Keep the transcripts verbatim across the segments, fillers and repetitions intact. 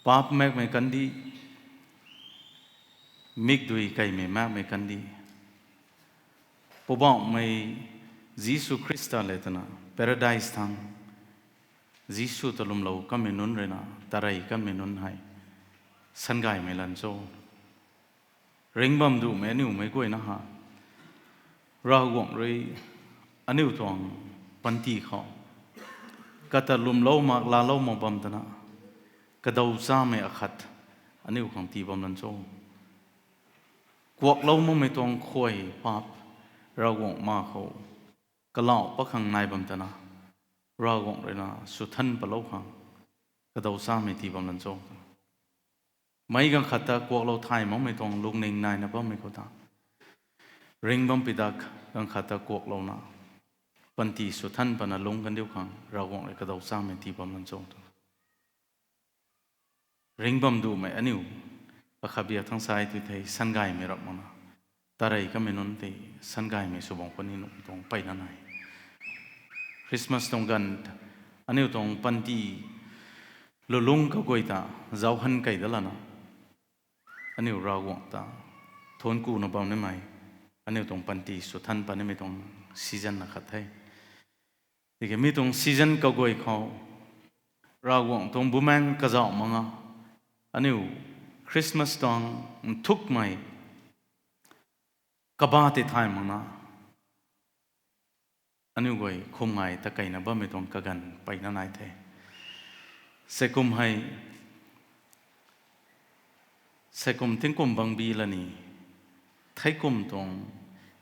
Paap makmei kandih, mikdui kaimei makmei kandih, Poubauhmei Jisu Khrista le twna Paradise thang Jisu ta lwmlou kanmei nunc ruina tarey kanmei nunc hei sangaymei lan cho? Ringh bam duhmei aniu meic guayna ha, Ravguangc rui aniu tuang panty khou kata lwmlou mak laalou mak bam twna kadau chamei akhat aniu khang tii bam lan cho? Kuaklou makmei tuang khuay paap Ravguangc ma khou kalau pat khang nai bam twna Ravguangc ruina swthan palou khang kadau chamei tii bam lan cho? Meic gaanv khat ta kuaklou thay makmei tuang lungning naina bammei khou ta, ringh bam pi dak gaanv khat ta kuaklouna panty swthan pana lungc kandiu khang Ravguangc rui kadau chamei tii bam lan cho? Ringh bam duhmei aniu akhat biak thang sai tui thei sangaymei rap makna tarey kanmei nunc tei sangaymei sw bam khou ni nuh tuang mpeyna nai. Christmas tuang ganv aniu tuang panty lulungc kaguay ta zauchan kei dat lana aniu Ravguangc ta thuanc kuna bam nimei, aniu tuang panty swthan pat nimei tuang season na khat the. Tiki mi tuang season kaguay khou Ravguangc tuang bumaengc kazauh makna aniu Christmas tuang nthukmei kaba tei thay makna aniu guay khumngai ta keina bammei tuang kaganv mpeyna nai the. Seikum hei, seikum tingkum bangbi lani, theikum tuang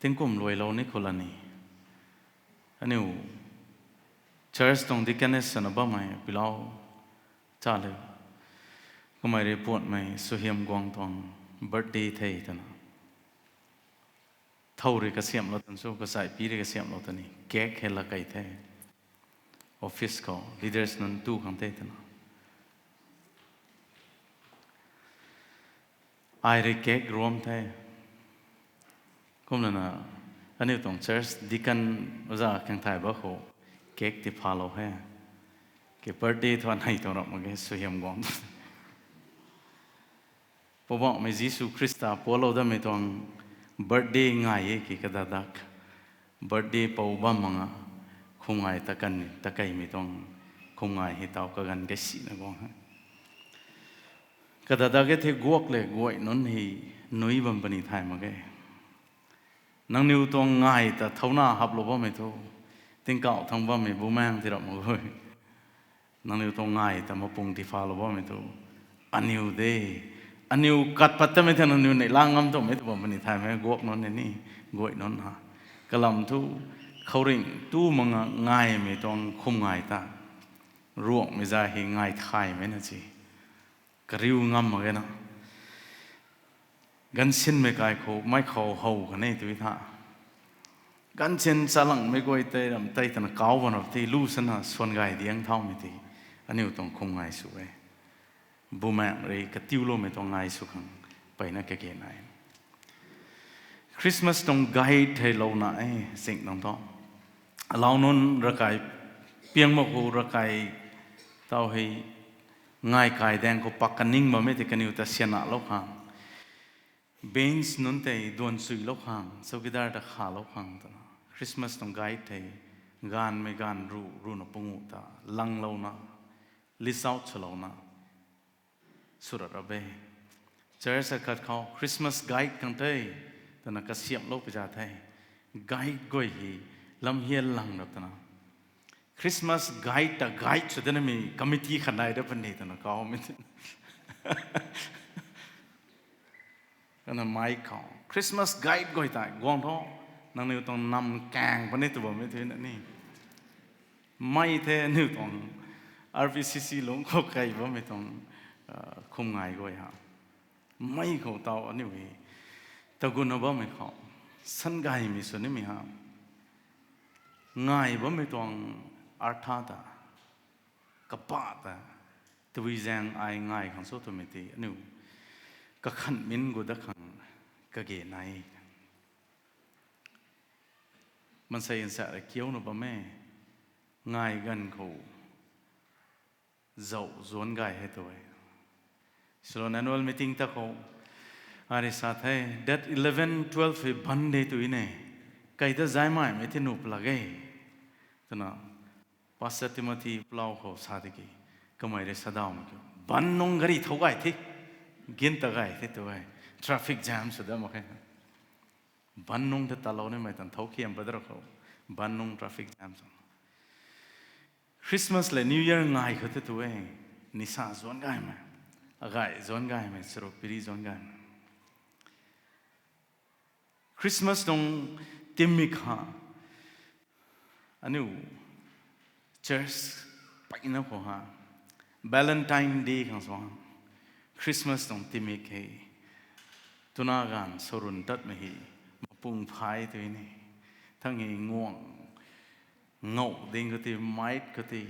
tingkum luailou ni khou lani, aniu church tuang deaconess swna bammei pilau cha le, kamei rui puanhmei Suhiam Guang tuang birthday the twna thow rui kasiamhlou tan sw, kachai pi rui kasiamhlou ta ni cake hei la kei the. Office khou leaders nunc tu khang the twna ai rui cake ruam the. Kumlana aniu tuang church deacon oja khang thay ba khou cake ti phalou he. Ke birthday thu anei tuang rap mak ge, Suhiam Guang. Poubauhmei Jisu Khrista pualou datmei tuang birthday ngai e ki kadadak. Birthday pou bam makna khumngai ta kan, ta keimei tuang khumngai hei taw kaganv kaisina guang he. Kadadak e the guak le guay nunc hei nui bam puni thay mak ge. Nangniw tuang ngai ta thauna haplou bammei thu, tingkauh thang bammei bumaengc ti rap mak ge. Nangniw tuang ngai ta mapung tifalou bammei thu, aniw de. Aniw kat pat tamei the, nangniw neihla ngam twmei tw bam puni thaymei guak nunc ni, guay nunc ha. Kalam thu, khouringh tu makna ngaimei tuang khumngai ta Ruanghmei zay hei ngai thaymei na si. Kariu ngam mak ge na. Gansinmei kai khou, mei khou how kha ni tw tha. Gansin chalangmei guay tei ram tei twna kau bam rap tei lu sana suan gay diang thaumei tei. Aniu tuang khumngai sw e. Bumaengh rui katiuloumei tuang ngai sw khang mpeyna kage nai. Christmas tuang guide thei louna e, zing nang thu. Alau nunc ravkai piang mak khou ravkai taw hei ngai kai daeng khou pak kaning bammei tei kaniw ta sianalou khang. Bench nunc tei duanchuilou khang, chowkidar ta khalou khang twna. Christmas tuang guide thei gaanvmei gaanv ruh, ruhna pungu ta langlouna, list out swlouna sw rap rap e. Church akhat khou Christmas guide khang tei twna kasiamhlou pui za the. Guide guay hei lamhian lang rap twna. Christmas guide ta guide sw dana mi committee khat nai da puni twna kaumei tei. Kana mei khou Christmas guide guay tei guang tho, nangniw tuang nam kaeng puni tw bammei tei na ni. Mei the aniw tuang R P C C lungc khou kai bammei tuang, ah, khumngai guay ha. Mei khou taw aniu hei taguna bammei khou sangaymei sw nimei ha. Ngai bammei tuang artha ta, kapa ta, tabui zaeng ai ngai khang sw twmei tei aniu kakhan min gu dat khang kage nai. Maansei nsa rui kiuna bam e, ngai ganv khou zauh zuanc gay hei tu e. Salon annual meeting ta khou, ari sa the, date eleven, twelve hei ban de tw ne. Kai ta zai mai mei the nuh pla ge. Twna, Pastor Timothy Plau khou sa tiki, kamei rui sa daw mak ki, ban nung gari thou gay the, gin ta gay the tw e, traffic jam sw da mak khe. Ban nung ta talou nimei tan thou khiam padra khou, ban nung traffic jam sw. Christmas le New Year ngai khou the tw e, nisa zuan gaymei, agay zuan gaymei, charuk piri zuan gaymei. Christmas tuang timik ha, aniu church paina khou ha, Valentine Day khang sw, Christmas tuang timik hei, twna ganv sarun tatmei hei, mapung phay tw ne, thang hei nguang, ngou ding khou tei, mait khou tei,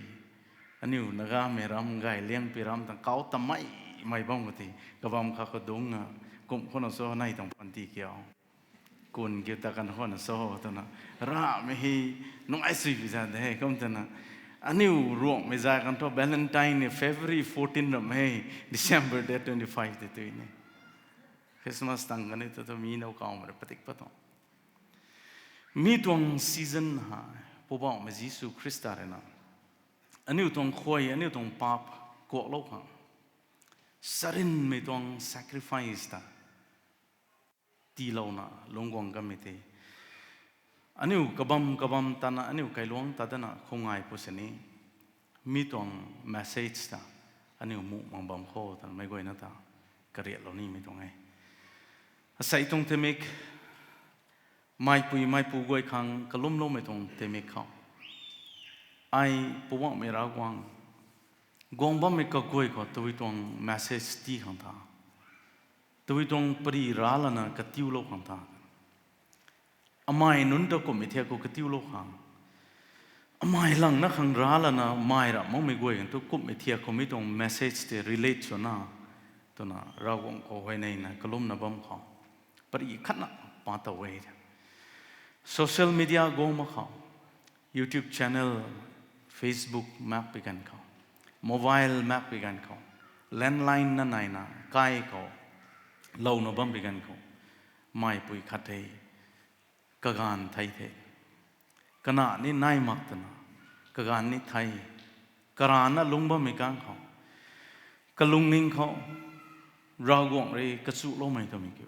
aniu Nagamei ram, gay liangpi ram tang kau tamei, mei bam khou tei, kabam kha khou dungc a, kum khou na so nei tuang panty kiu, kun kiu ta kan khou na so twna, ramei hei, nungai sui pi za de kum twna, aniu Ruangmei zay kan thu Valentine ni February fourteen ram hei, December date twenty five tei tw ne. Christmas tang kani tu tu mi now kawmei rui patik pat tuang. Mi tuang season ha, Poubauhmei Jisu Khrista rui na, aniu tuang khuay, aniu tuang paap kuaklou khang, sarinmei tuang sacrifice ta tiilouna lungc guang kamei tei, aniu kabam kabam tana, aniu kailuangc ta dana khou ngai pu sini, mi tuang message ta aniu muh mak bam khou twna meic guayna ta kariatlou nimei tuang e. Asei tuang timik, meipui meipu guay khang kalumloumei tuang timik khou, ai Poubauhmei Ravguangc, guang bammei kaguay khou tabui tuang message tii khang tha, tabui tuang pari ra lana katiulou khang tha, amei nunc ta kumhmei thiak khou katiulou khang, amei langna khang ra lana mei ra makmei guay khang tu kumhmei thiak khou mi tuang message tei relate swna, twna Ravguangc khou huayneyna kalumna bam khou, pari khatna pa tow e. Social media guang mak khou, YouTube channel, Facebook makpui ganv khou, mobile makpui ganv khou, landline na naina kai khou, louna bampui ganv khou, meipui khat hei, kaganv thei the, kana ni nai mak twna, kaganv ni thei, karana lungc bammei kang khou, kalungning khou, Ravguangc rui kachuloumei twmei kiu,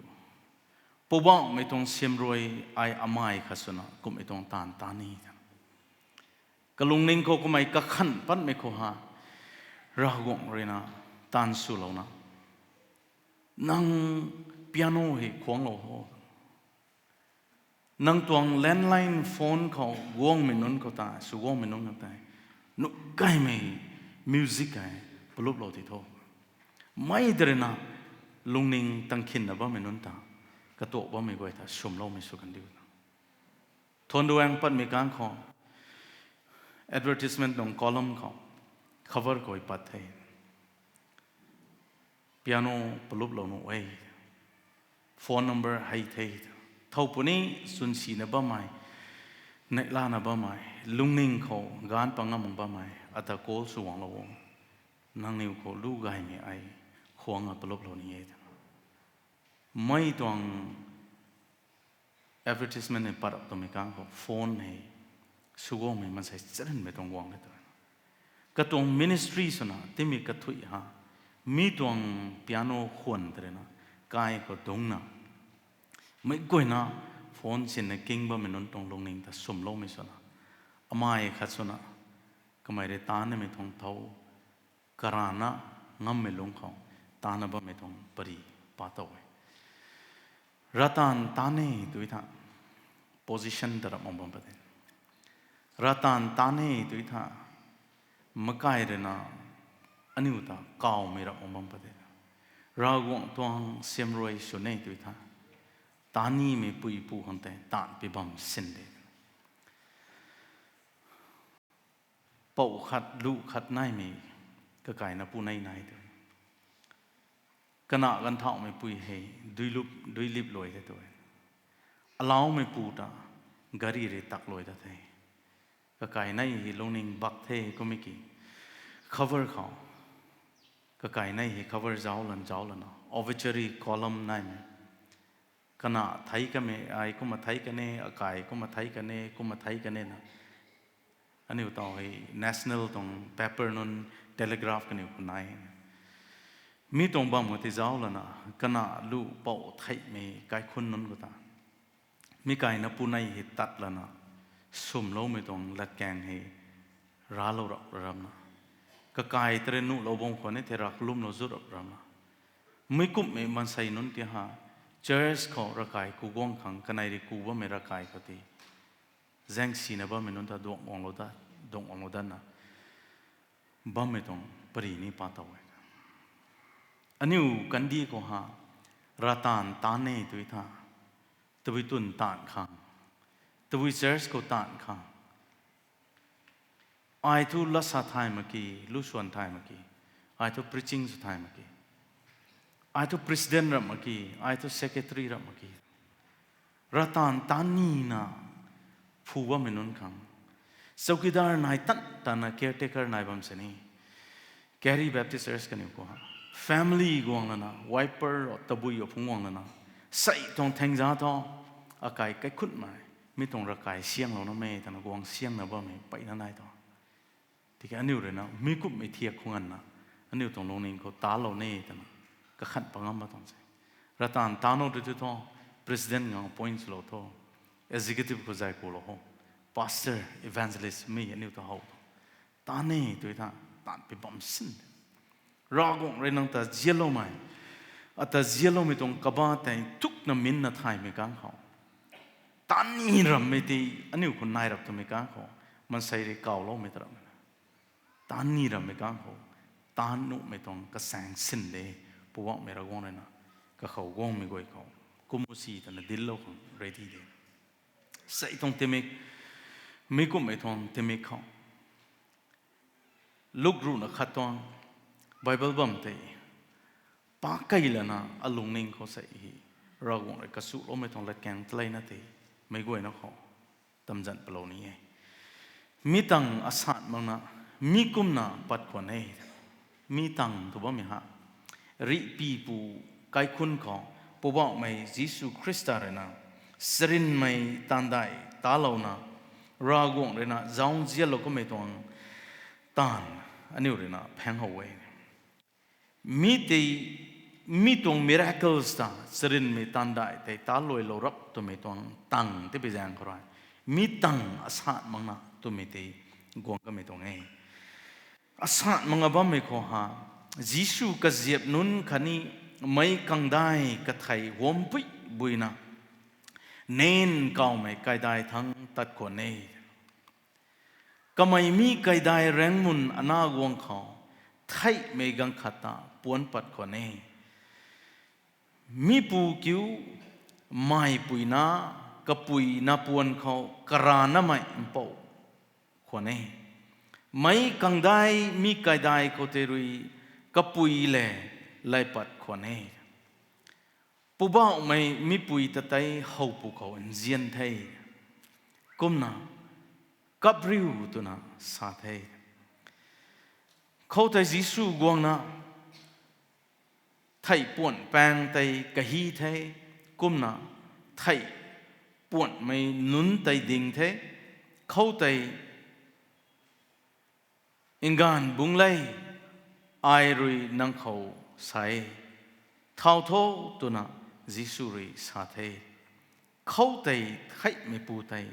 Poubauhmei tuang siamruai, ai amei khat swna kumhmei tuang taanv ta ni twna, kalungning khou kamei kakhan patmei khou ha, Ravguangc rui na taanv swlouna, nang piano hei khuanglou ho, nang tuang landline phone khou guangmei nunc khou ta, sw guangmei nunc khou tei, nuh gaymei music hei paluplou ti tho. Mei tei rui na lungning tangkhinna bammei nunc ta, katuak bammei guay ta swmloumei sw kan diu na. Thuanduang patmei kang khou, advertisement tuang column khou, cover khou pat the, piano paluplou nuh e, phone number hei the, thow puni, sunsina bammei, neihlana bammei, lungning khou gaanv pang ngam mak bammei ata call sw guanglou o, nangniw khou lu gaymei ai khuang a paluplou ni e twna, mei tuang advertisement hei pat rap twmei kang khou phone hei sw guangmei maansei charynmei tuang guang e tw, katuang ministry swna timik kathuih ha, mi tuang piano khwan tei rui na, kai khou dungcna, meic guayna phone sinna king bammei nunc tuang lungning ta swmloumei swna, amei khat swna, kamei rui taanv nimei tuang thow, karana ngammei lungc khou, taanna bammei tuang pari pa tow e. Ravtaanv taanv e tw tha, position ta rap mak bam pat e. Ravtaanv taanv e tw tha, makai rui na aniu ta kawmei rap mak bam pat e. Ravguangc tuang siamruai sw ne tw tha, taanv nimei puipu khang tei taanv pi bam sin de. Pou khat, lu khat naimei, kakaina pu nei nai tw, kana ganvthauhmei pui hei, duilup, duilip luai the tw, alaumei pu ta, gari rui tak luai ta the, kakai nei hei lungning bak the kummei ki, cover khou, Kakai nei hei cover zauc lan zauc lana, obituary column naimei. Kana thei kamei, ai kumna thei kan e, akai kumna thei kan e, kumna thei kan e na. Aniu taw hei national tuang paper nunc, Telegraph kaniw khou nai. Mi tuang bam khou tei zauc lana, kana lu pou theimei kaikhunc nunc khou ta, mi kaina punei hei tat lana, swmloumei tuang latkaeng hei raclou rap ramna, kakai tei rui nuhlou bam khwan e thei rav kalumlou zut rap ramna, mi kumhmei maansei nunc ti ha, church khou ravkai ku guang khang kanei rui ku bammei ravkai khou tei zaengsina bammei nunc ta duang guanglou dat, duang guanglou datna bammei tuang pary ni pa tow e. Aniu kandih khou ha, ravtaanv taanv e tui tha, tabui twn taanv khang, tabui church khou taanv khang, ai thu latsa thay mak ki, lusuan thay mak ki, ai thu preaching sw thay mak ki, ai thu president rap mak ki, ai thu secretary rap mak ki, ravtaanv taanv nina phu bammei nunc khang, chowkidar nai tan tana caretaker nai bam sini. Kari Baptist Church kaniw khou ha, family guang lana, wiper ro tabui o phungc guang lana, sei tuang thengza thu, akai kaikhunhmei, mi tuang ravkai sianglouna mei tana guang siangna bammei peyna nai thu, tiki aniu rui na mi kumhmei thiak khou nganvna, aniu tuang lungning khou talou ni twna, kakhan pa ngam ma tuang se. Ravtaanv taanv o tei thu, president ngang appoint swlou tho, executive khou zay kulou ho, pastor, evangelist mi aniu ta how, taanv e tui tha, taanv pi bam sin. Ravguangc rui nang ta zianloumei, ata zianloumei tuang kaba tei tukna minna thaymei kang khou, taanv ni rammei tei aniu khou nai rap twmei kang khou, maansei rui kawloumei ta ram, taanv ni rammei kang khou, taanv nuhmei tuang kasaeng sin de, Poubauhmei Ravguangc rui na, kakhou guangmei guay khou, kum u si twna dinclou khang ready de. Sei tuang timik, mi kumhmei tuang timik khou, Luk ruhna khat tuang Bible bam tei, pa kei lana alungning khou sei hei, Ravguangc rui kachuloumei tuang latkaeng taleina tei, meic guayna khou tamzan palou ni e. Mi tang asat makna, mi kumna pat khwan e. Mi tang tw bammei ha, rihpipu kaikhunc khou, Poubauhmei Jisu Khrista rui na, charynmei taanv daih talouna, Ravguangc rui na zauzianlou kamei tuang taanv, aniu rui na phaeng how e. Mi tei, mi tuang miracles ta, charynmei taanv daih tei taluailou rap twmei tuang tang tei pi zaeng khou rui, mi tang asat makna twmei tei guang kamei tuang e. Asat makna bammei khou ha, Jisu kaziap nunc khatni meic kangdai kathei huampuih buina, nen kawmei kaidai thangc tat khwan e. Kamei mi kaidai raengmun ana guang khou, theihmei ganv khat ta puanc pat khwan e. Mipu kiu maipuina, kapuina puan khou karanamei mpouh khwan e. Meic kangdai mi kaidai khou tei rui kapui le lay pat khwan e. Poubauhmei mipui ta tei howpu khou nzian the. Kumna, kap riu twna sa the. Khoutei Jisu guangna, theih puan paeng tei kahi the, kumna theih puanmei nunc tei ding the, khoutei, Nganv bungc le, ai rui nang khou sa e, thau tho, twna Jisu rui sa the. Khoutei theihmeipu tei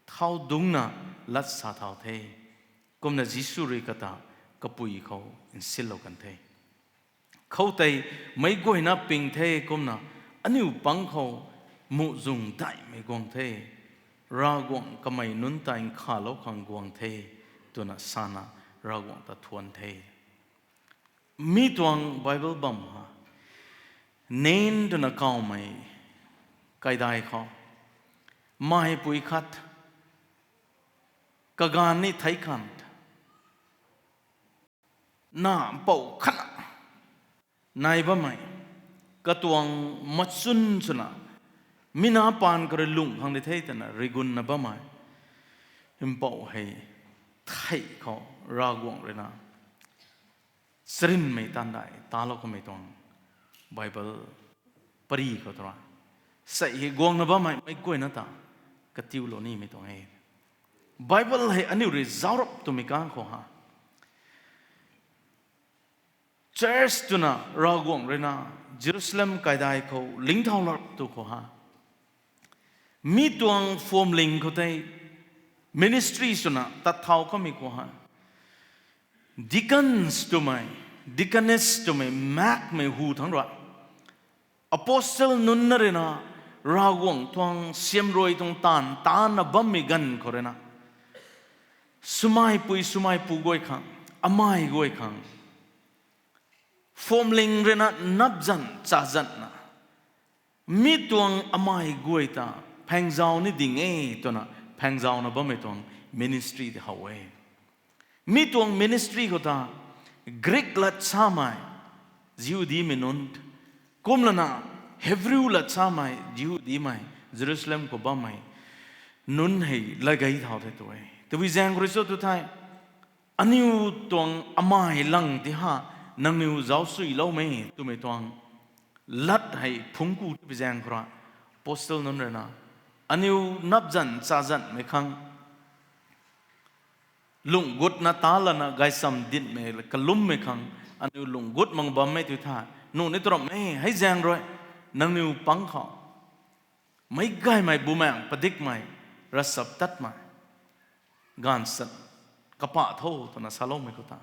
thau dungcna lat sa thau the. Kumna Jisu rui kata kapui khou nsinlou kan the. Khoutei meic guayna ping the kumna, aniu pang khou muhzwng daihmei guang the, Ravguangc kamei nunc ta nkhavlou khang guang the, twna sana Ravguangc ta thuan the. Mi tuang Bible bam ha, Nain twna kawmei kaidai khou, maipui khat, kaganv ni theic kan, na mpouh khatna nai bammei, katuang machun swna, mi na paan khou rui lungh khang di the twna rigunna bammei mpouh hei theih khou Ravguangc rui na charynmei taanv dai talou kamei tuang Bible pary khou tura, sei hei guangna bammei meic guayna ta katiulou nimei tuang e. Bible hei aniu rui zauc rap twmei kang khou ha, church twna Ravguangc rui na Jerusalem kaidai khou lingthau lap tu khou ha, mi tuang phuamling khou tei ministry swna tat thau kamei khou ha, deacons twmei, deaconess twmei makmei hu thangc rui, apostle nunc na rui na Ravguangc tuang siamruai tuang taanv taanna bammei ganv khou rui na swmei pui swmei pu guay khang, amei guay khang phuamling rui na napzan chazanna, mi tuang amei guay ta phaengzau ni ding e twna phaengzauna bammei tuang ministry tei how e. Mi tuang ministry khou ta Greek lat samei Jihudimei nunc, kumlana Hebrew lat samei Jihudimei, Jerusalem khou bammei nunc hei latgei thau the tu e. Tabui zaeng khou rui cho tu thei, aniu tuang amei lang ti ha, nangniw zauc suiloumei twmei tuang lat hei phungc ku twpui zaeng khou rui, apostle nunc rui na aniu napzan chazanmei khang, lungh gutna ta lana gaychamv dinmei kalummei khang aniu lungh gut mak bammei tu tha, nuh ni tu ramh e. Hei zaeng rui nangniw pang khou meic gaymei, bumaengh padikmei, ravchaptatmei, gaanvchat kapah tho twna saloumei khou ta,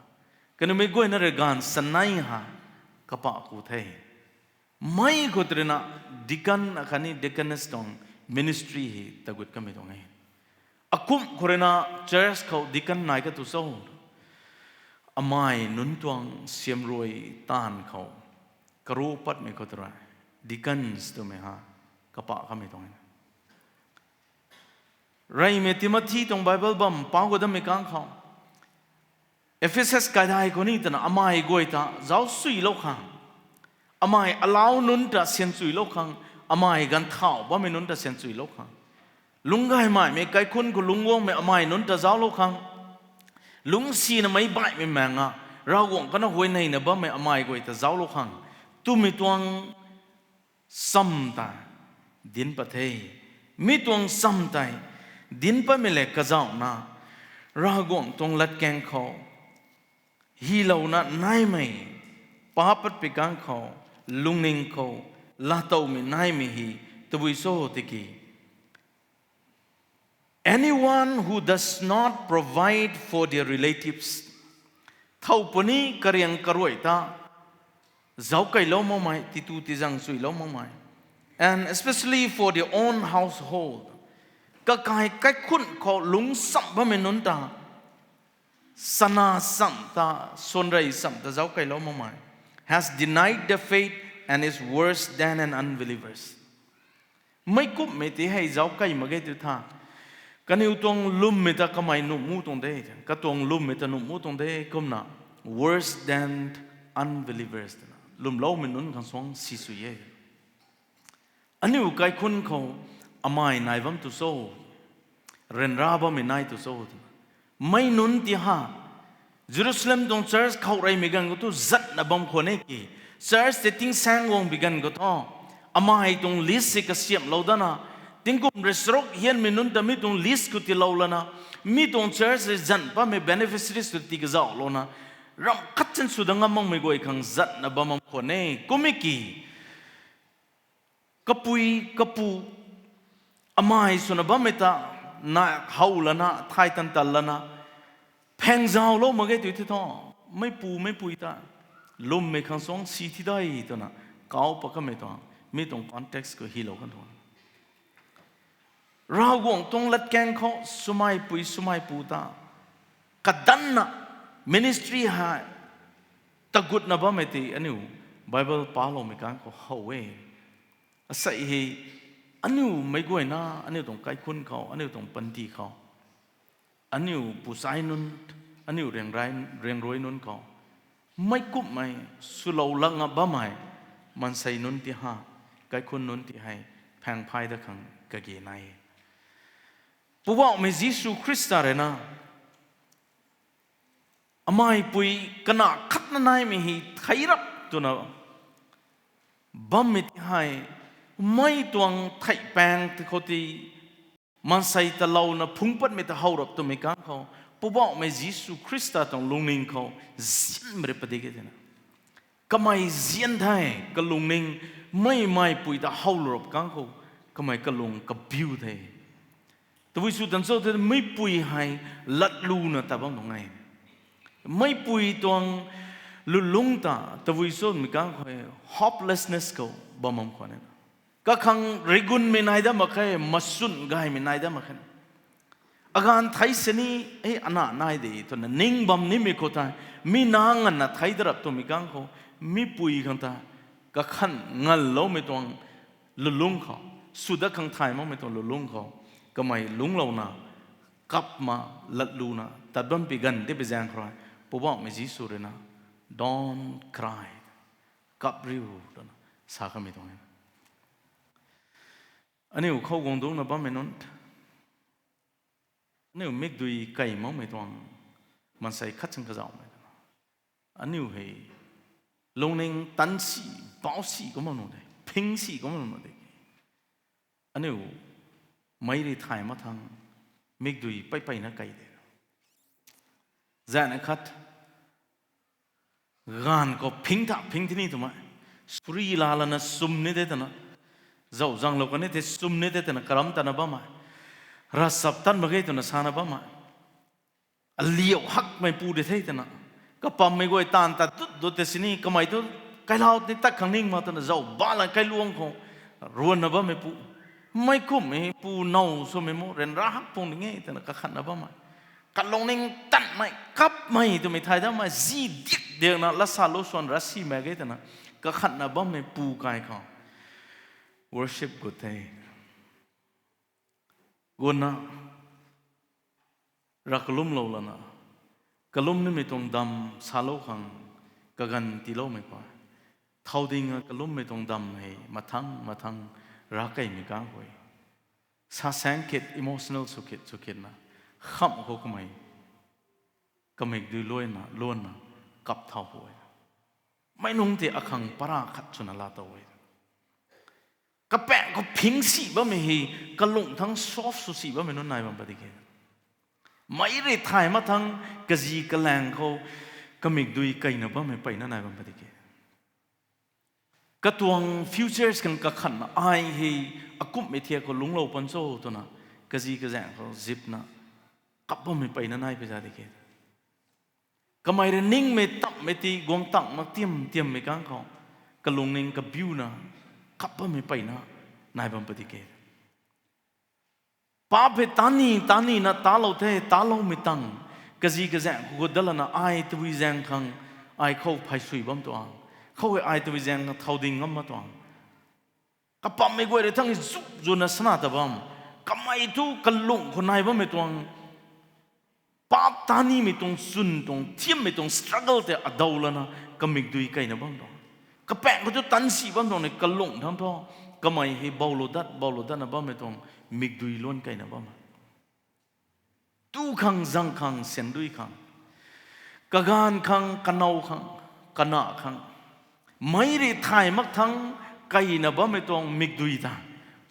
kaniw meic guayna rui gaanvchat nai ha kapah ku the. Mi khou tei rui na deacon akhatni deaconess tuang ministry hei tagut kamei tuang e. Akumh khou rui na church khou deacon nai ka tu cho, amei nunc tuang siamruai taanv khou karu patmei khou tei rui deacons twmei ha kapah kamei tuang e. Reymei Timothy tuang Bible bam pau gu dammei kang khou, Ephesus kaidai khou ni twna amei guay ta zauc suilou khang, amei alau nunc ta sian chuilou khang, amei ganv thau bammei nunc ta sian chuilou khang, lungc gaymaimei kaikhunc khou lungc guangmei amei nunc ta zauclou khang, lungcsina meic baihmei maeng a, Ravguangc kana huayneyna bammei amei guay ta zauclou khang twmei tuang cham tei dinc pat the. Mi tuang cham tei dinc patmei le kazauhna, Ravguangc tuang latkaeng khou hylouna naimei, paap patpui kang khou, lungning khou laatowmei naimei hei tabui cho tiki, anyone who does not provide for their relatives, thow puni kariang karuai ta zauckeilou makmei, titu tizang chuilou makmei, and especially for their own household, kakai kaikhunc khou lungcsam bammei nunc ta, chana cham ta, swanrei cham ta zauckeilou makmei, has denied the faith and is worse than an unbelievers. Meic kumhmei tei hei zauckei mak ge tu tha, kaniw tuang lwmmei ta kamei nuh mu tuang de, katuang lwmmei ta nuh mu tuang de kumna, worse than unbelievers twna lwmloumei nunc khang suang si sw e. Aniu kaikhunc khou amei nai bam tu cho, ryanra bammei nai tu cho twna, mei nunc ti ha, Jerusalem tuang church khou reymei ganv khou tu zatna bam khwan e ki, church tei tingsaeng guang bi ganv khou thu, amei tuang list si kasiamhlou dana, tingkum rui charuk hianmei nunc ta mi tuang list khou tiilou lana, mi tuang church rui zan patmei beneficiaries tu tii kazauhlouna, ramh khat chan sw dat ngam makmei guay khang zatna bam bam khwan e. Kum e ki, kapui kapu, amei swna bammei ta, na how lana, thay tan tan lana, phaengzauhlou mak ge tu the thu, meipu meipui ta lwmmei khang suang si thi dai twna, kau pat kamei tuang, mi tuang context khou hylou kan thu, Ravguangc tuang latkaeng khou swmei pui swmei pu ta kadanna ministry hei tagutna bammei tei aniu Bible paloumei kang khou how e. Asei hei aniu meic guayna, aniu tuang kaikhunc khou, aniu tuang panty khou, aniu pusai nunc, aniu riangrai, riangruai nunc khou, meic kumhmei swlou lak nga bammei maansei nunc ti ha, kaikhunc nunc ti hei phaeng phay dat khang kage nai. Poubauhmei Jisu Khrista rui na, ameipui kana khat naimei hei thei rap twna bammei ti hei, mei tuang theihpaeng ti khou ti, maansei talouna phungc patmei ta how rap twmei kang khou, Poubauhmei Jisu Khrista tuang lungning khou nzianmei rui padik e thena. Kamei nzian the, kalungning, mei meipui ta how rap kang khou, kamei kalung kabiu the. Tabui sw tan cho the, meipui hei latluna ta bam tuang e. Meipui tuang lulung ta, tabui swmei kang khou hopelessness khou bam bam khwan e. Kakhang rigunmei nai dat mak khe, masun gaymei nai dat mak khe. Aganv thei sini, e, ana nai de twna ning bam nimei khou tei, mi na nganvna thei da rap twmei kang khou, mipui khang ta, kakhan nganloumei tuang lulung khou, sw dat khang thay makmei tuang lulung khou, kamei lungclouna, kap ma, latluna tat bam pi ganv de pi zaeng khou rui, Poubauhmei Jisu rui na, Don't cry, kap riu, twna sa kamei tuang e. Aniu khou guang dungcna bammei nunc, aniu mikdui kei makmei tuang, maansei khat chang kazauhmei twna, aniu hei lungning tan si, bau si kumna nu de, phing si kumna nu de. Aniu mei rui thay mak thang, mikdui pei peyna kei de. Zaeng khat, gaanv khou phing tha phing thini twmei, suri laa lana sum ni de twna, zauh zanglou kan ni the sum ni de twna karam tana bammei, ravchap tan mak ge twna sana bammei, aliu hakmei pu de the twna, kapammei guay taanv ta dut dut tei sini kamei thu, kailau ni tat khang ning ma twna zauc ba lan kailuang khou ruanna bammei pu, mei kumhmei pu now swmei mu ryanra hak pung ding e twna kakhanna bammei, kalungning tanmei kapmei twmei thay datmei zi diak diakna lasa lou swan ra simei ge twna kakhanna bammei pu kai khou worship gut the. Guna ra kalumlou lana, kalum nimei tuang dam salou khang kaganv tiiloumei khou, thau ding a kalummei tuang dam hei mathang mathang rav keymei kang khou, sa saeng khit, emotional sw khit sw khitna, khamh khou kamei kamikdui luaina luanna kap thau khou e. Mei nungc tei akhang para khat swna laa tow e. Kapaeng khou phing si bammei hei, kalung thang soft sw si bammei nunc nai bam padi ke. Mei rui thay mak thang, kazi kalaeng khou kamikdui keyna bammei peyna nai bam padi ke. Katuang futures khang kakhanna ai hei, akumhmei thiak khou lungclou pan cho twna, kazi kazaeng khou zipna kap bammei peyna nai pui za di ke. Kamei rui ningmei tamhmei ti guang tang mak tiam tiammei kang khou, kalungning kabiuna kap bammei peyna nai bam padi ke. Paap hei tani tanina talou the, taloumei tang, kazi kazaeng khou gut dat lana ai tabui zaeng khang, ai khou phay sui bam tuang, khou hei ai tabui zaeng khang thau ding ngam mak tuang. Kapammei guay rui thang hei zuk zuna sana ta bam, kamei thu kalung khou nai bammei tuang, paap tanimei tuang chwn tuang thiammei tuang struggle tei adow lana kamikdui keyna bam tuang. Kapaeng khou thu tan si bam tuang ni kalung thang thu, kamei hei boulou dat boulou datna bammei tuang mikdui luan keyna bam. Tu khang, zang khang, syan dui khang, kaganv khang, kanow khang, kana khang, mei rui thay mak thang keyna bammei tuang mikdui ta,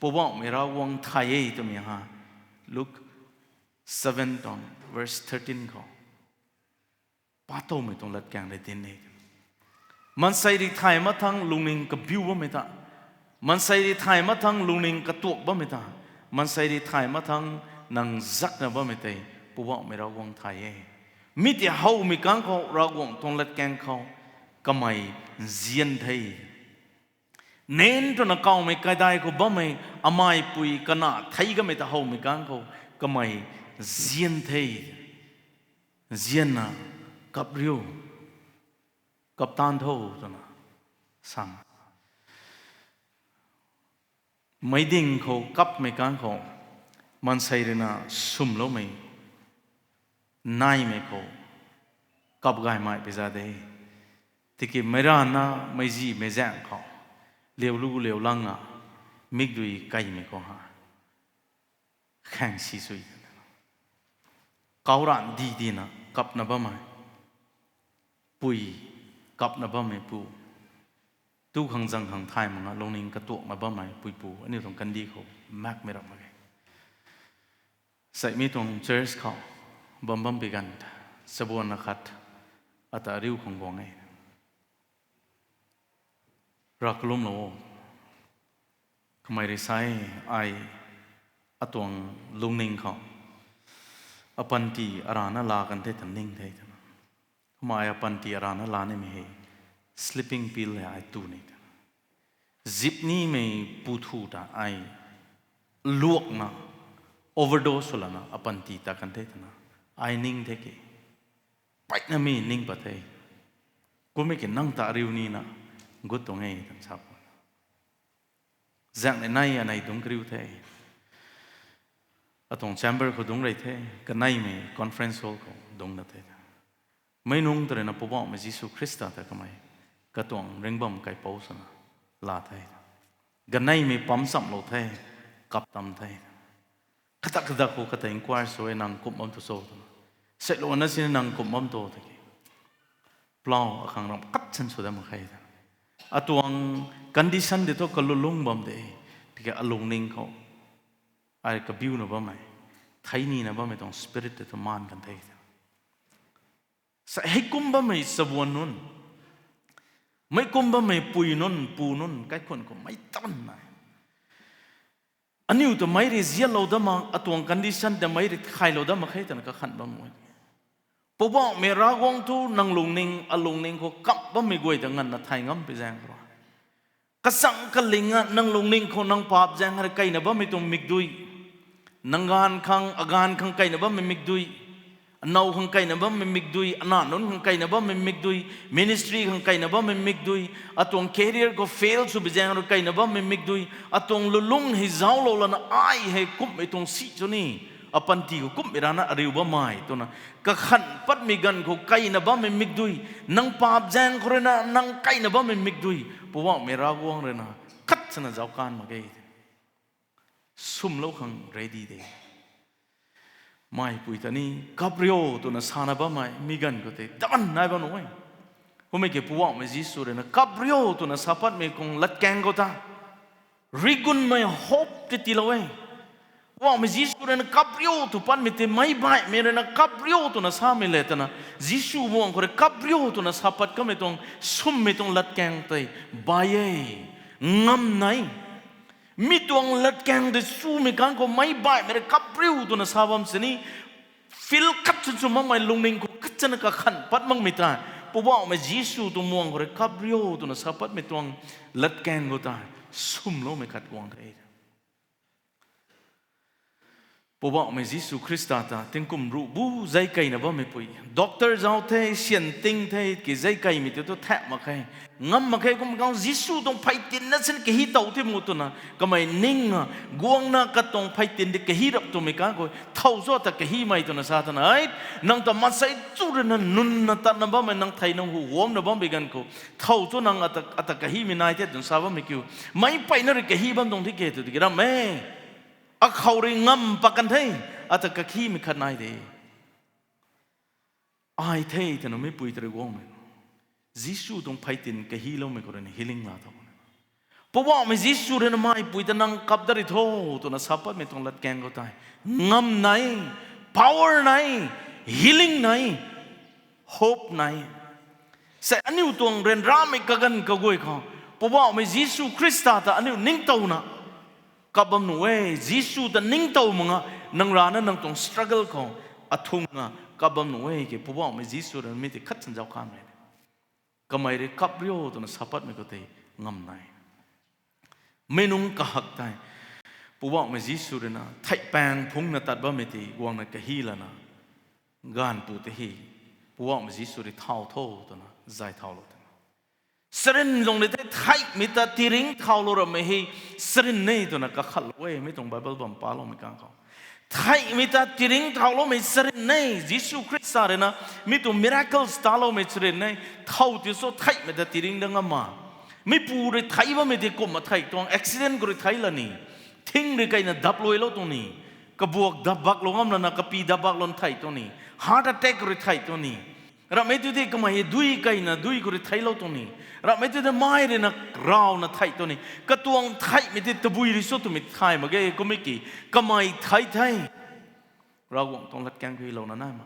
Poubauhmei Ravguangc thay e twmei ha, Luke seven tuang verse thirteen khou, patowmei tuang latkaeng rui dinc e. Maansei rui thay mak thang lungning kabiu bammei ta, maansei rui thay mak thang lungning katuak bammei ta, maansei rui thay mak thang nang zakna bammei tei, Poubauhmei Ravguangc thay e. Mi tei howmei kang khou Ravguangc tuang latkaeng khou, kamei nzian the. Nen twna kawmei kaidai khou bammei, ameipui kana thei kamei ta howmei kang khou, kamei nzian the. Nzianna kap riu, kap tan tho twna sang. Meic ding khou kapmei kang khou, maansei ruina swmloumei, naimei khou, kap gaymei pi za de. Tiki meic rana, meiczihmei zaeng khou, liu lu liu langa, mikdui kaimei khou ha, khaeng si sui, kau ran di dina kapna bammei, pui, kapna bammei pu, tu khang zang khang thay mak nga lungning katuakna bammei puipu aniu tuang kandih khou makmei rap mak ge. Sei mi tuang church khou bam bam pi ganv, chabuan na khat ata riu khang guang e. Rav kalumlou o. Kamei rui sa e, ai atuang lungning khou apanty arana la kan the tan ning the twna. Kumna ai apanty arana la nimei hei sleeping pill hei ai tu ni twna. Zip nimei pu thu ta ai luakna overdose sw lana apanty ta kan the twna. Ai ning the ke. Paina mi ning pat the. Kummei ki nang ta riu nina gut tuang e tan sa pu. Zaeng ni nai anei dungc kariu the. Atuang chamber khou dungc rei the, kaneimei conference hall khou dungc na the. Meic nunc ta rui na Poubauhmei Jisu Khrista ta kamei katuang ringbam kaipouc swna la the. Kaneimei pam chamlou the, kap tam the. Katak katak khou kata inquire sw e nang kumh bam tu cho twna. Seilou na sini nang kumh bam tu tiki. Plau akhang ram kat san sw dat mak khe ta. Atuang condition de thu kalulung bam de. Tiki alungning khou ai kabiuna bammei, thei nina bammei tuang spirit de thu maan kan the ta. Sa heikum bammei chabuan nunc, meic kum bammei pui nunc, pu nunc, kaikhun khou mei tan nai. Aniu ta mei rui zianlou dat mak, atuang condition ta mei rui khailou dat mak khe twna kakhanh bam e. Poubauhmei Ravguangc thu nang lungning, alungning khou kap bammei guay ta nganvna thay ngam pi zaeng khou rui. Kachang kaling a nang lungning khou nang paap zaeng rui kaina bammei tuang mikdui. Nang gaanv khang, agaanv khang kaina bammei mikdui. Anow khang kaina bammei mikdui, ana nunc khang kaina bammei mikdui, ministry khang kaina bammei mikdui, atuang career khou fail sw bi zaeng rui kaina bammei mikdui, atuang lulung hei zauclou lana ai hei kumhmei tuang si cho ni, apanty khou kumhmei rana ariu bammei twna, kakhanh patmei ganv khou kaina bammei mikdui, nang paap zaeng khou rui na nang kaina bammei mikdui, Poubauhmei Ravguangc rui na khat sana zauc kan mak ge. Sumlou khang ready de. Meipui ta ni kap rio twna sana bammei mi ganv khou tei daban nai bam nuh e. Kummei ki Poubauhmei Jisu rui na kap rio twna sa patmei khang latkaeng khou ta rigunmei hope tei tiilou e. Poubauhmei Jisu rui na kap rio tw patmei tei meic baihmei rui na kap rio twna samei le twna, Jisu buangh khou rui kap rio twna sa pat kamei tuang, summei tuang latkaeng tei bai e. Ngam nai. Mi tuang latkaeng tei sumei kang khou meic baihmei rui kap rio twna sa bam sini, feel khat chwn chwn makmei lungning khou khat chana kakhanh pat makmei ta, Poubauhmei Jisu tuang buangh khou rui kap rio twna sa patmei tuang latkaeng khou ta sumloumei khat guang the. Poubauhmei Jisu Khrista ta tingkum ruh bu zai keina bammei pui, doctor zauc the, syan ting the, ki zai keimei tei thu thak mak khe, ngam mak khe. Kum kang Jisu tuang pheytinna sin kahi tow the mu twna kamei ning a, guangna katuang pheytin di kahi rap twmei kang khou thow cho ta kahimei twna sa twna e. Nang ta maansei chu rui na nunna tatna bammei nang thei nang hu guangna bammei ganv khou thow cho nang ata, ata kahimei nai the twna sa bammei kiu. Meic peyna rui kahi bam tuang thi ke tw tiki ram e. Akhou rui ngam pat kan the, ata kakhimei khat nai de. Ai the twna meipui ta rui guangmei, Jisu tuang pheytin kahiloumei khou rui na healing la tho. Poubauhmei Jisu rui na meipui ta nang kap dat ri tho twna sa patmei tuang latkaeng khou tei ngam nai, power nai, healing nai, hope nai. Sei aniu tuang ryanramei kaganv kaguay khou Poubauhmei Jisu Khrista ta aniu ningtowna kap bam nuh e. Jisu ta ningtow mak nga, nang rana nang tuang struggle khou athung a kap bam nuh e. Ki Poubauhmei Jisu rui na mi tei khat san zauc kanmei, kamei rui kap rio twna sa patmei khou tei ngam nai. Mi nunc kahak tei Poubauhmei Jisu rui na theihpaeng phungna tat bammei tei guangna kahi lana, gaanvpu tei hi Poubauhmei Jisu rui thau tho twna zay thaulou twna, sarin lung ni tei theihmei ta tiringc thaulou ramei hei sarin e twna kakhatlou e. Mi tuang Bible bam paloumei kang khou theihmei ta tiringc thauloumei sarin e. Jisu Khrista rui na mi tuang miracles taloumei sarin e. Thow ti cho theihmei ta tiringc dat ngam ma. Mipu rui thei bammei tei kumna thei tuang, accident khou rui thei la ni, thing rui kaina dap luailou tuang ni, kabuak dap baklou ngam lana kapi dap baklou thei tuang ni, heart attack rui thei tuang ni, Ramhmei tu tei kamei hei dui keyna dui khou rui theiclou tuang ni. Ramhmei tu tei mei rui na rawna theih tuang ni. Katuang theihmei tei tabui rui cho twmei thay mak ge, kummei ki kamei theih the. Ravguangc tuang latkaeng khou louna nai ma.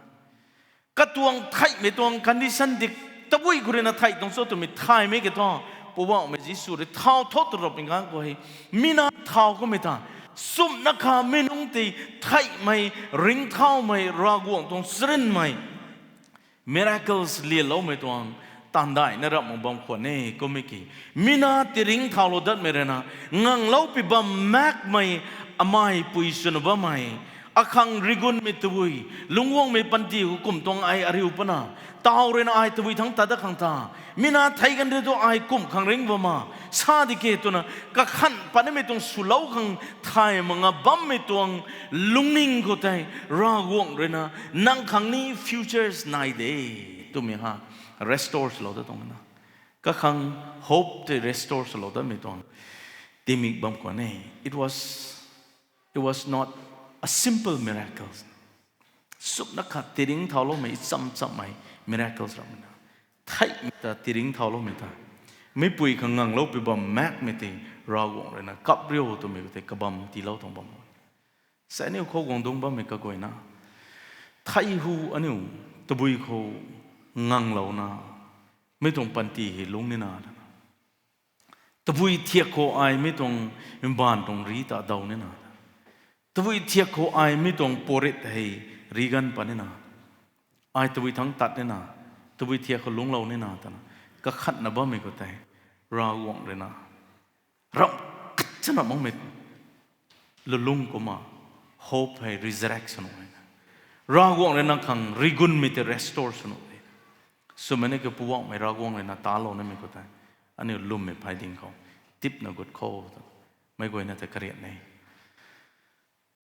Katuang theihmei tuang condition di tabui khou rui na theih tuang cho twmei thaymei ki thu, Poubauhmei Jisu rui thau tho tw rapmei ganv khou hei, mi na thau kummei ta, sumna kha mi nungc tei theihmei, ringcthaumei, Ravguangc tuang charynmei miracles lianloumei tuang taanv daihna ramh mak bam khwan e, kummei ki. Mi na tei ringcthaulou datmei rui na, nganglou pi bam maekmei, amei pui swna bammei, akhang rigunmei tabui, lungcguangmei panty khou kum tuang ai ariu pana, taw rui na ai tabui thangc tat dat khang ta, mi na thei kan ri tu ai kum khang ringc bam ma, sa di ke twna, kakhan patnimei tuang swlou khang thay mak nga bammei tuang lungning khou tei, Ravguangc rui na, nang khang ni futures nai de, twmei ha, restore swlou dat tuang na. Kakhang hope tei restore swlou datmei tuang tingmik bam khwan e. It was, it was not a simple miracle. Sumna khat tei ringcthauloumei, cham chammei miracles ramna. Theihmei ta tei ringcthauloumei ta. Meipui khang nganglou pi bam maekmei tei Ravguangc rui na kap riu twmei tei kabam tiilou tuang bam. Sa aniu khou guang dungc bammei kaguayna. Thei hu aniu tabui khou nganglouna, mi tuang panty hei lungc nina. Tabui thiak khou ai mi tuang mbaanv tuang ri ta daw nina. Tabui thiak khou ai mi tuang porit hei ri ganv pat nina. Ai tabui thangc tat nina. Tabui thiak khou lungclou nina twna. Kakhatna bammei khou tei. Ravguangc rui na. Ramh khat chana makmei lulung kumna, hope hei resurrect sw nuh e. Ravguangc rui nang khang rigunmei tei restore sw nuh e. Swmei ni ki Poubauhmei Ravguangc rui na talou nimei khou tei, aniu lwmmei phey ding khou, tipna gut khou, meic guayna tei karian e.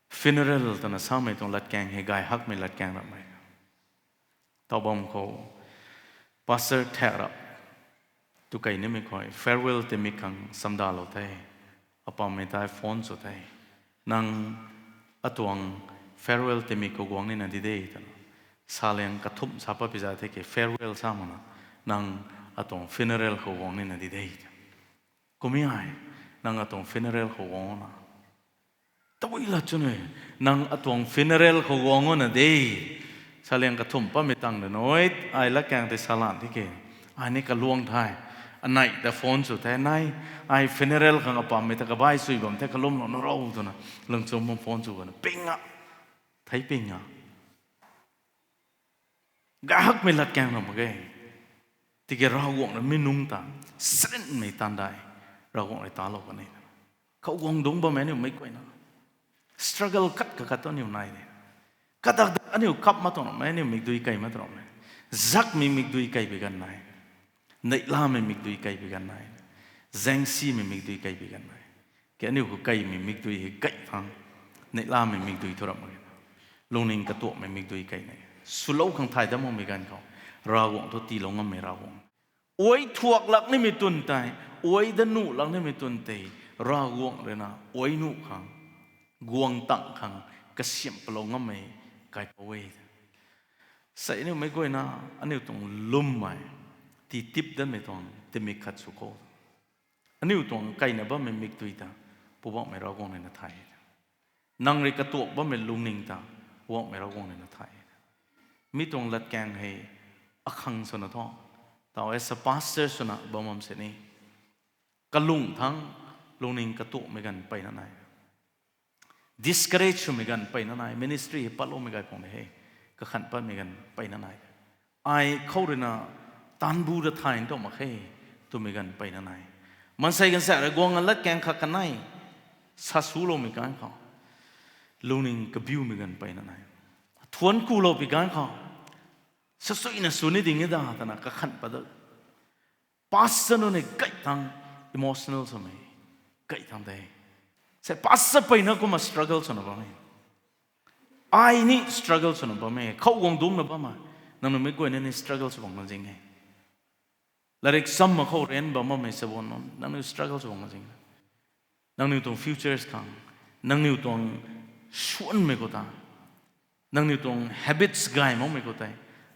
Funeral twna samei tuang latkaeng hei gay hakmei latkaeng ramh e. Taw bam khou, pastor thak rap tu kei nimei khou farewell timik khang samdalou the. Apammei tei phone sw the. Nang atuang farewell timik khou guang nina di de twna. Saliang kathumh sa pat pi za the ke farewell sa makna. Nang atuang funeral khou guang nina di de. Kummei ai, nang atuang funeral khou guang na. Tabui lat chwn e, nang atuang funeral khou guang na de. Saliang kathumh patmei tang de noi, ai latkaeng tei salan di ke. Ai ni kaluang the. Anei ta phone sw the, nai, ai funeral khang apammei ta kabai sui bam the, kalumlou na ro twna. Lungchum bam phone sw bam na. Ping a. Thei ping a. Gay hakmei latkaeng ramh mak ge. Tiki Ravguangc rui mi nungc ta, charynmei taanv dai, Ravguangc rui talou kan e. Khou guang dungc bammei aniu meic guayna. Struggle khat kakat tu aniu nai de. Kadak dak aniu kap mak tuang ramh e, aniu mikdui kei mak tuang ramh e. Zakmei mikdui kei bi ganv nai. Neihlamei mikdui kei bi ganv nai. Zaengsimei mikdui kei bi ganv nai. Ke aniu khou keimei mikdui hei kei thangc. Neihlamei mikdui thu ramh mak ge. Lungning katuakmei mikdui kei nai. Swlou khang thay dat makmei ganv khou. Ravguangc thu tiilou ngammei Ravguangc. Ai thuak lak nimei twn tei, ai da nuh lak nimei twn tei, Ravguangc rui na ai nuh khang, guang tang khang, kasiamh palou ngammei kaipouc e. Sei aniu meic guayna, aniu tuang lwmmei, tii tip datmei tuang, timik khat sw khou. Aniu tuang keina bammei mikdui ta, Poubauhmei Ravguangc rui na thay. Nang rui katuak bammei lungning ta, Poubauhmei Ravguangc rui na thay. Mi tuang latkaeng hei, akhang swna thu, taw as a pastor swna bam bam sini. Kalung thangc, lungning katuakmei ganv mpeyna nai. Discourage swmei ganv mpeyna nai, ministry hei patloumei gay pang de he, kakhan patmei ganv mpeyna nai. Ai khou rui na taanv bu da thay ntuang mak khe, twmei ganv mpeyna nai. Maansei ganv sa rui guang a latkaeng khat kanei, sa suloumei ganv khou. Lungning kabiumei ganv mpeyna nai. Thuanc kulou pi ganv khou. Sasuina sw ni ding e da, twna kakhan pat da. Pastor nunc ni kai thangc emotional swmei, kai thangc de. Sei pastor mpeyna kumna struggle swna bam e. Ai ni struggle swna bam e. Khou guang dungcna bam e. Nangniw meic guayna ni struggle sw bam kan zing e. Latrik cham mak khou rent bam bammei sa bam nunc, nangniw struggle sw bam kan zing e. Nangniw tuang futures khang, nangniw tuang suanmei khou ta, nangniw tuang habits gay makmei khou tei,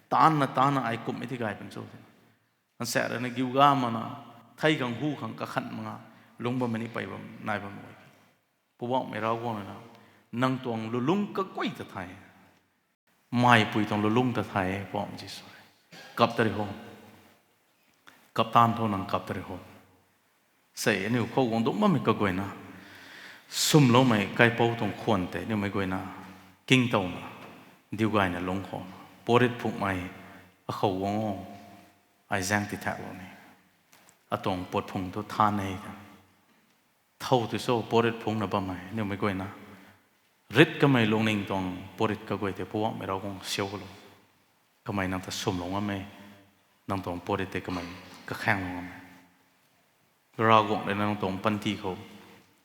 Taanna taanna ai kumhmei ti gay pun cho twna, nsa rui na giu ga makna, thei khang hu khang kakhan mak nga, lungc bammei ni pey bam nai bam e. Poubauhmei Ravguangc rui na, nang tuang lulungc kaguay ta thay, meipui tuang lulungc ta thay e, Poubauhmei Jisu. Kap ta ri ho. Kap taanv tho, nang kap ta ri ho. Sei aniu khou guang dungc bammei kaguayna, swmloumei kaipouc tuang khwan tei aniu meic guayna kingtowna, diu gayna lungc khou, puatrit phungmei akhou guang o, ai zaeng ti thaklou ni, atuang puat phung thu than e ta. Thow tei cho puatrit phungna bammei aniu meic guayna, rit kamei lungning tuang puatrit kaguay tei Poubauhmei Ravguangc siu kalou. Kamei nang ta swmlou ngam e, nang tuang puatrit tei kamei kakhaenglou ngam e. Ravguangc rui na nang tuang panty khou,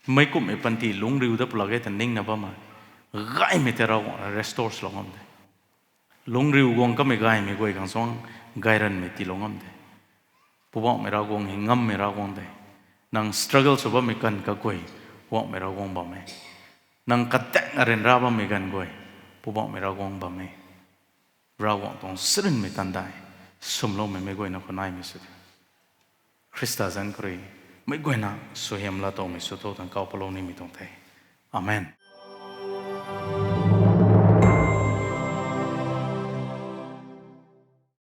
meic kumhmei panty lungcriu dat pw lak ge ta ningna bammei, gaymei tei Ravguangc rui restore swlou ngam de. Lungcriu guang kamei gaymei guay khang suang gayranmei tiilou ngam de. Poubauhmei Ravguangc hei ngammei Ravguangc de. Nang struggle sw bammei ganv kaguay, Poubauhmei Ravguangc bam e. Nang kataeng ryanra bammei ganv guay, Poubauhmei Ravguangc bam e. Ravguangc tuang charynmei tandai, swmloumei meic guayna khou naimei sw di. Khrista zanc khou rui, meic guayna suaihiam laatowmei sw tho twna kaw palou nimei tuang the. Amen.